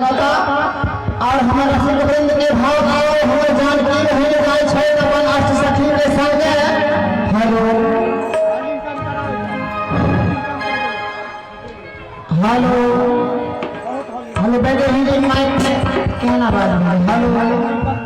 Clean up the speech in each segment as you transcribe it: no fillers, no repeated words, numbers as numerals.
और हमर रसिक वृंद के भाव भाव हमर जानकी बहिन जाइ छै अपन अष्ट सखी के संगे। हेलो हेलो हेलो, बैठे ही माइक में केना बात भेलै? हेलो।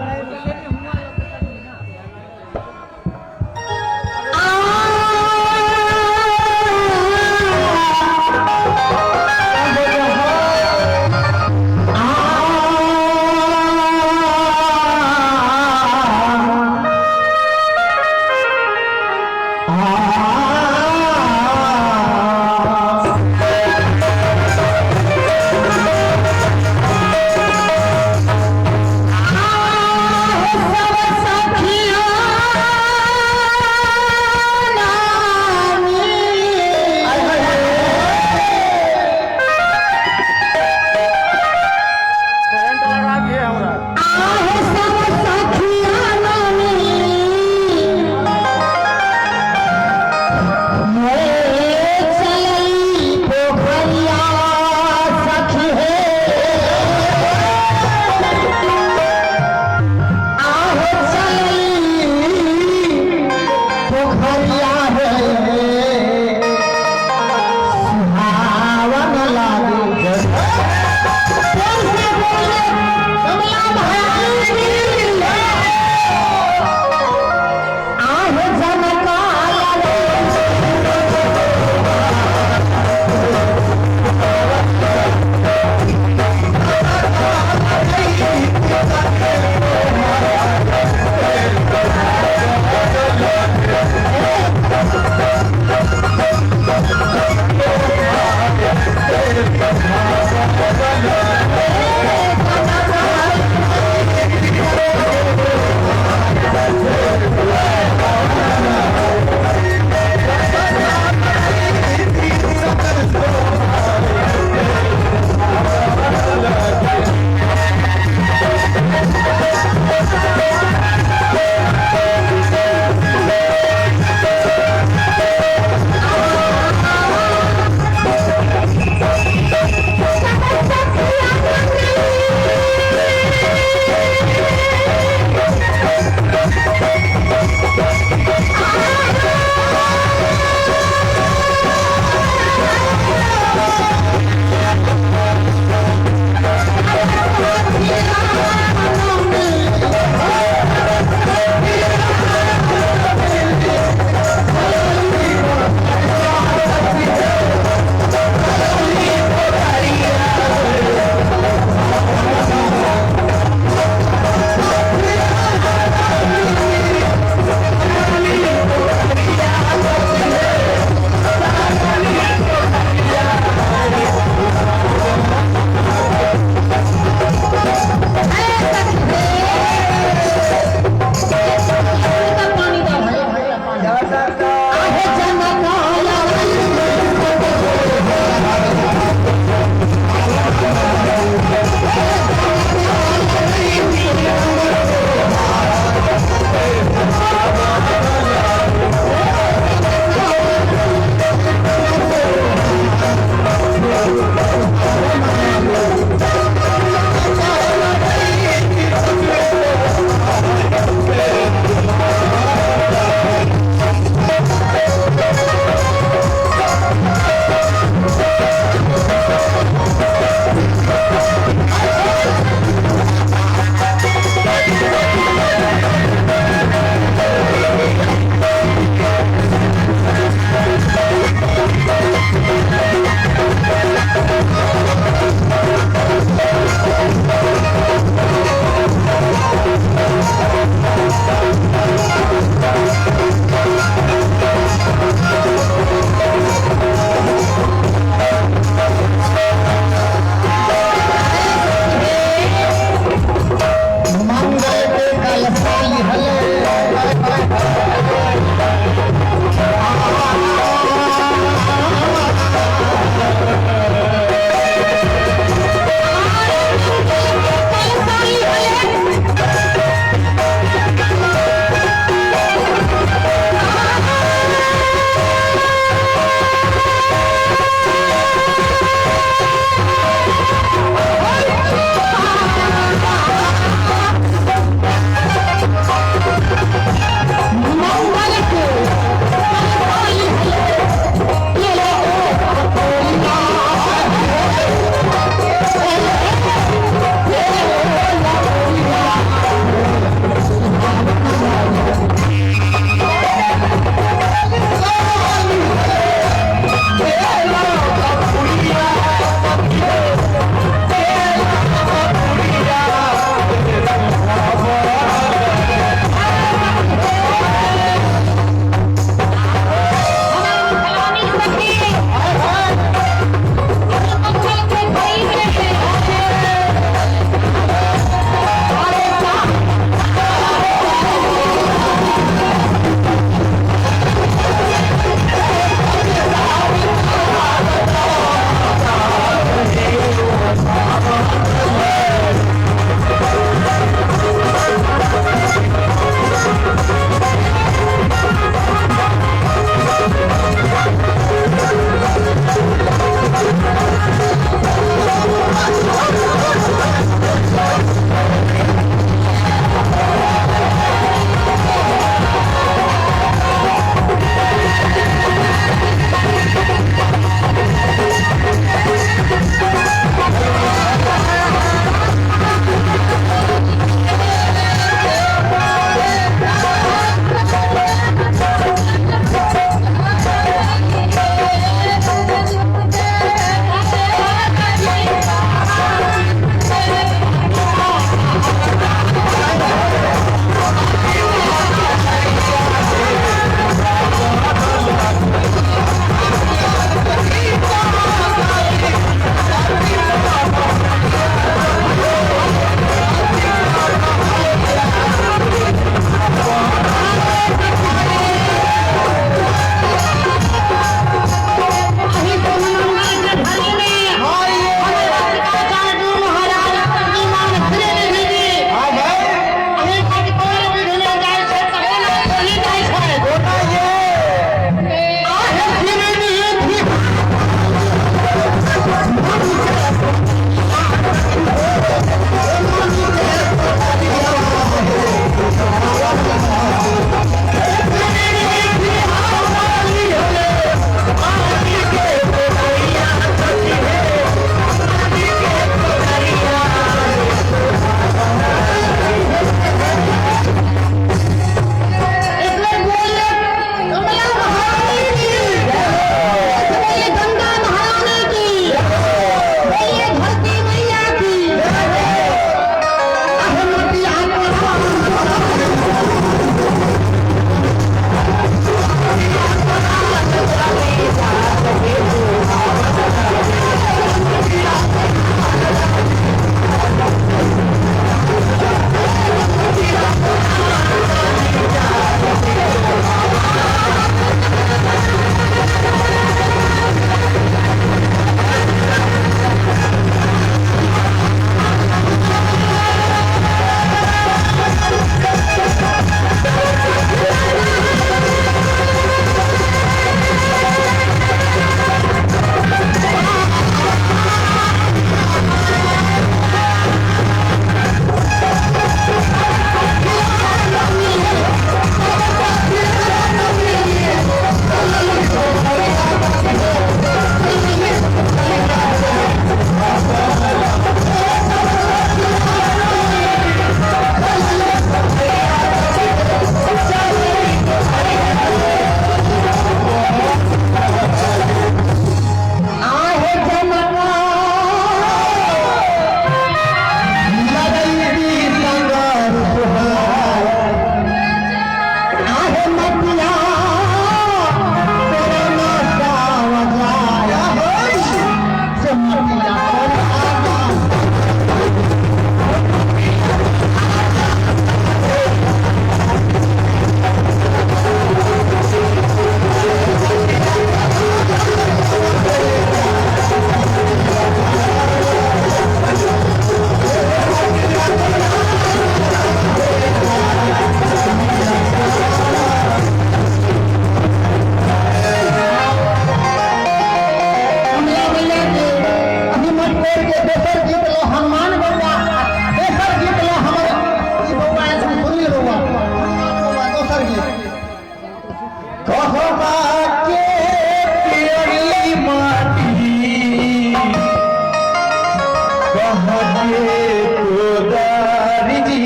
कहके कोदारी जी,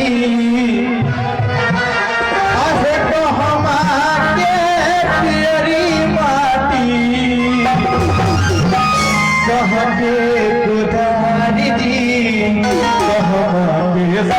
आहे कहमा के पियरी माटी, कहके कोदारी जी, कहमा के।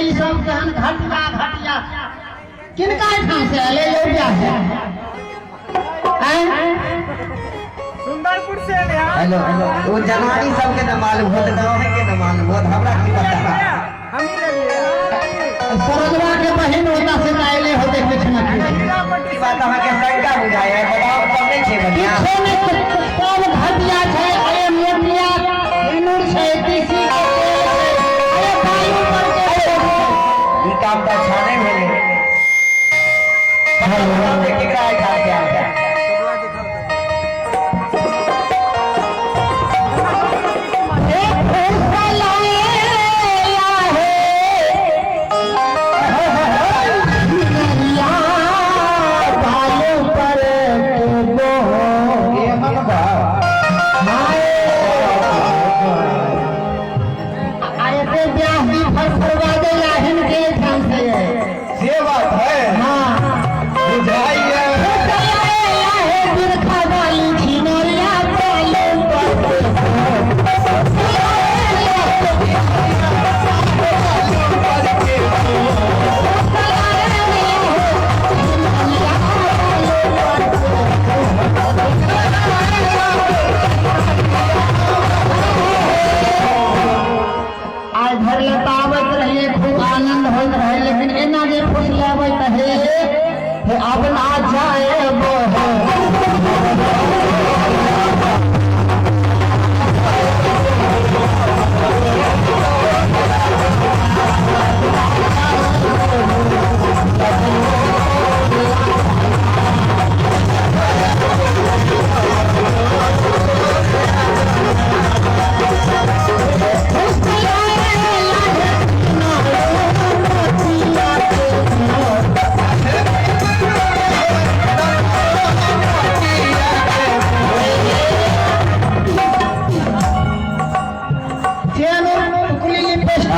ई सब केहन घटिया घटिया किनका एहिठाम से एलै यौ ब्याह से? आँय? सुंदरपुर से एलै हन। हेलो हेलो, ओ जनानी सबके न मालूम होत, गाँव के न मालूम होत, हमरा की पता। हमही लेलियै। सरोजवा के बहिन होता से तऽ अयले होते किछु न किछु। हीरापट्टी। ई बात अहाँके शंका बुझाइ है, बताउ तब नहि छै बढ़िया। किछो नहि, सब घटिया छै। अरे मोटिया सिनुर छै, तीसी के तेल छै, अरे बालू पर के तेल छै। ई काम तऽ अच्छा नहि भेलै। बताउ जे केकरा एहिठाम से आयल छै। हे फुसलाए हे नैया बालू पर के गोह। एहन बात? अरे ब्याह भी फरफरवा दे लाहिन के ठाम से। से बात है। हाँ। बुझाइए। फुसलाए लाहे बिरखा वाली छिनरिया बालू पर के गोह। आइ भरि लए तऽ आबैत रहियै, खूब आनंद होइत रहै, लेकिन एना जे फुसलाबै तऽ हे हे अब ना जाएब हे।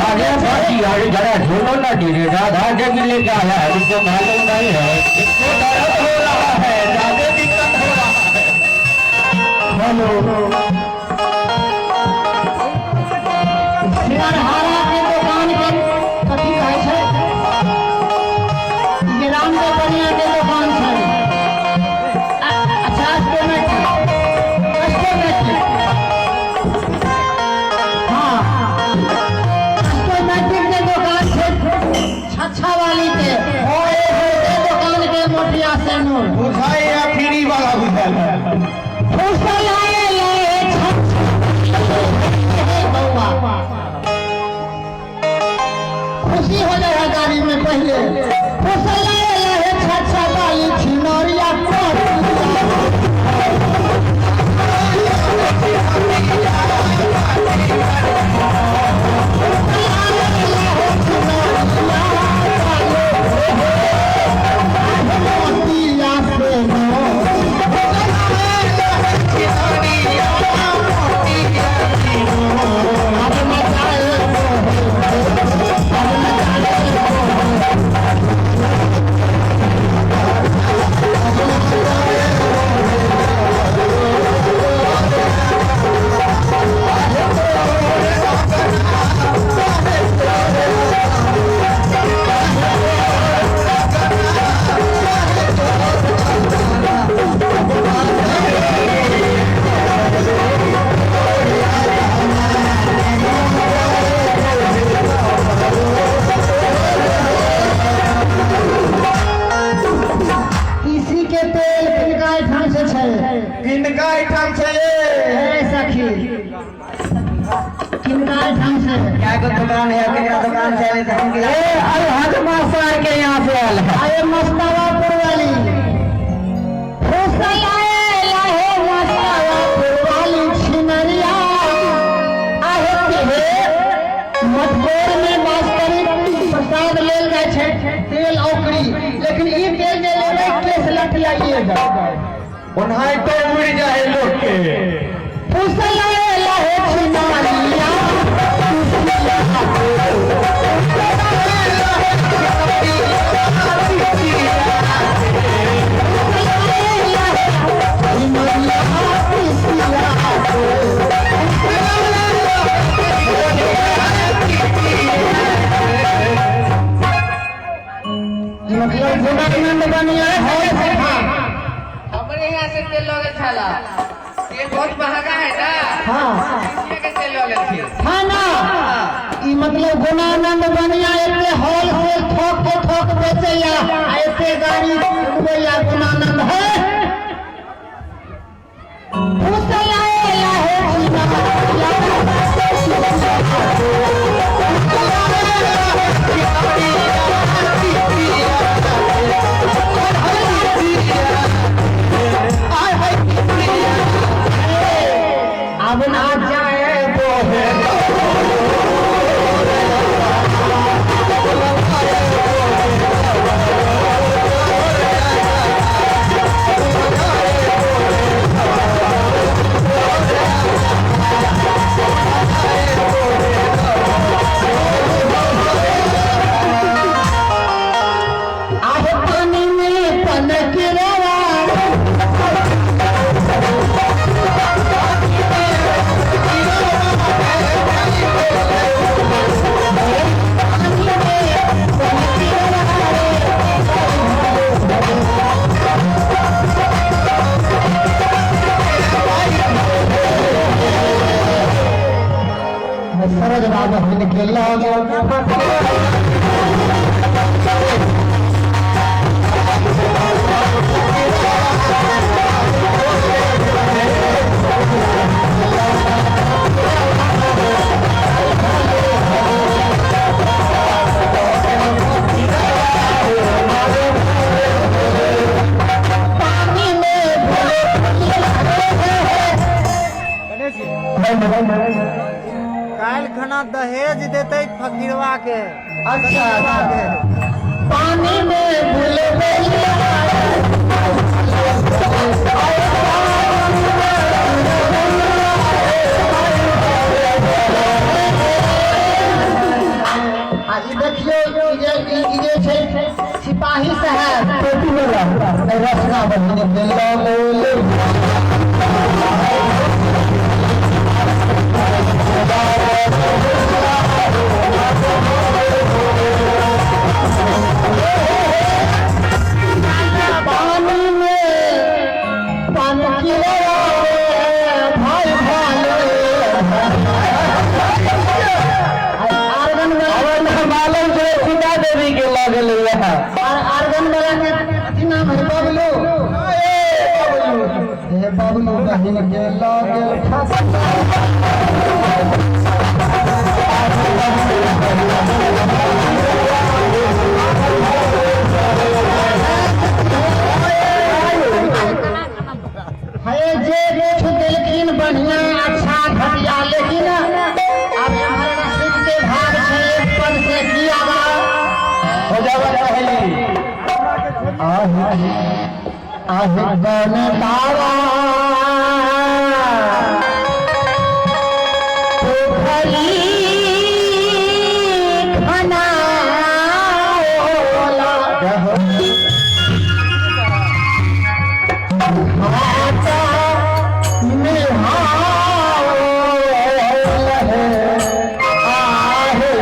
आगे बाकी आगे जरा ढूंढो ना धीरे, राधा जग लेके आया है, इसको मालूम नहीं है। इसको दर्द हो रहा है, ज्यादा दिक्कत हो रहा है। हेलो, सिंगरहारा के दुकान के कथी कहै छै जे रामदेव बनिया के दुकान छै? अच्छा, ऑटोमेटिक, ऑटोमेटिक, हाँ, ऑटोमेटिक के दुकान छै छछा वाली के, ओए होते दुकान के मोटिया से नूर। बुझाइए, फ्री वाला बुझाइए। फुसलाए ले बौआ, खुशी हो जाए है गाड़ी में पहले। फुसलाए ले छछा वाली छिनरिया कोटिया। मोतिया से नो। अब मचाए। तीसी के तेल किनका एहिठाम से छै? किनका एहिठाम छै? हे सखी, किनका एहिठाम से? क्या को दुकान है, केकरा दुकान से आयल तऽ हम ए अरे हजमा सर के यहाँ से आयल है। अरे मस्तावापुर वाली, फुसलाए लाहे मस्तावापुर वाली छिनरिया। आहे हे मटकोर में वास्तविक प्रसाद लेल जाइ छै तेल औकरी, लेकिन ई तेल जे लेबै केस लटलाइएगा। ओनाहितो उड़ि जाइ लोक के। फुसलाए लाहे छिनरिया। मतलब गुणानंद बनिया है सखा। हमारे यहाँ से तेल लगे छला, तेल बहुत महंगा है ना। हाँ। इसलिए के तेल लगे थे। हाँ ना, ई मतलब गुणानंद बनिया एते होलसेल थोक के थोक बेचैया आ एते गाड़ी उड़बैया गुणानंद है। फुसलाएला हे अब ना जाए बोहे। आहे पानी में पनक रवा। सरज बाबा के लग। पानी में गणेश जी, काल्हि खना दहेज देते फकीरवा के। अच्छा अच्छा। पानी में भूल। आ ई देखियौ, ई जे ई जे छै सिपाही साहेब टोपी वाला, रसना बहिन के लऽ। पानी में पानी भाई भाले आर्गन वाला। मालूम छै सीता देवी के लऽ गेलै। आर्गन वाला के अथी नाम है बबलू। ए बबलू, हे बबलू बहिन के लऽ गेल फंस। हे जे किछु देलखिन बढ़िया अच्छा घटिया, लेकिन आब हमर रसिक के भाग छै एक पद से की आगा हो जाबा कहली। आहे आहे बन तारा पोखरी खनाओला घाटा निहाओल है आहे।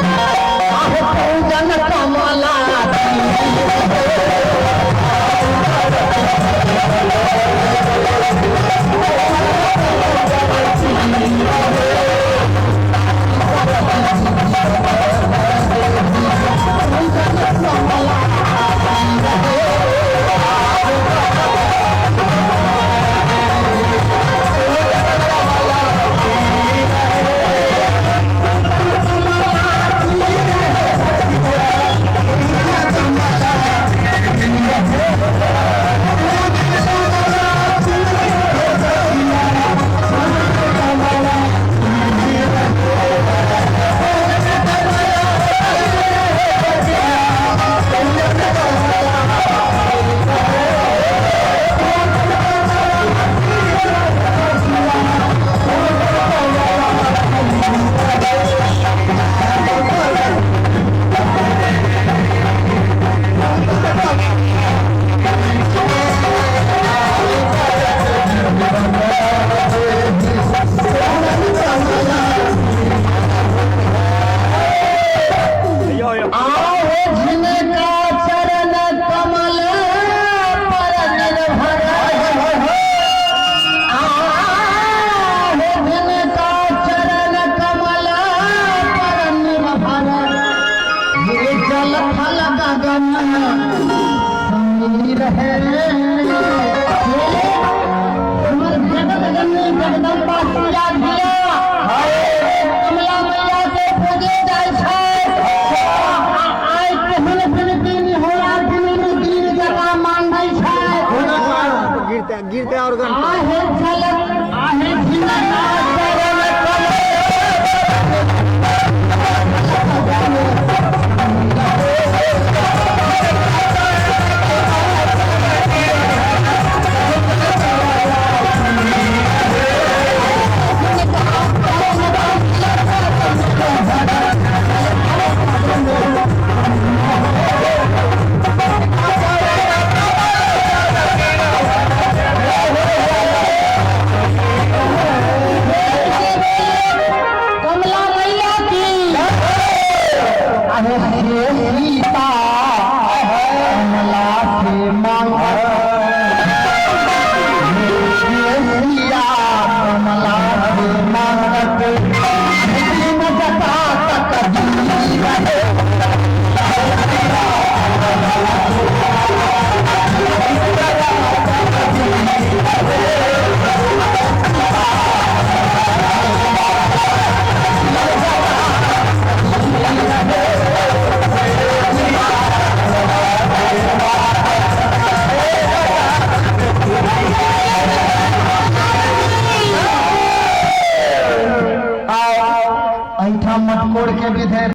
आहे पूजन कमला आओ जिनका चरण कमल पर निर्भर आओ जिनका चरण कमल पर निर्भर ये जल थल गगन समीर है। हमर जगत जननी जगदम्बा सिया धिया कमला मैया के पूजे जाइ छै। आइ केहन विनती निहोरा दिन दिन जकाँ मांगै छै। गिरते गिरते और आहे झलक आहे झिनका चरण कमल कमला मैया की। अरे से सीता कमला से मांगत सिया कमला से मांगत दिन जता तकदीर है। एहिठाम मटकोर के विधि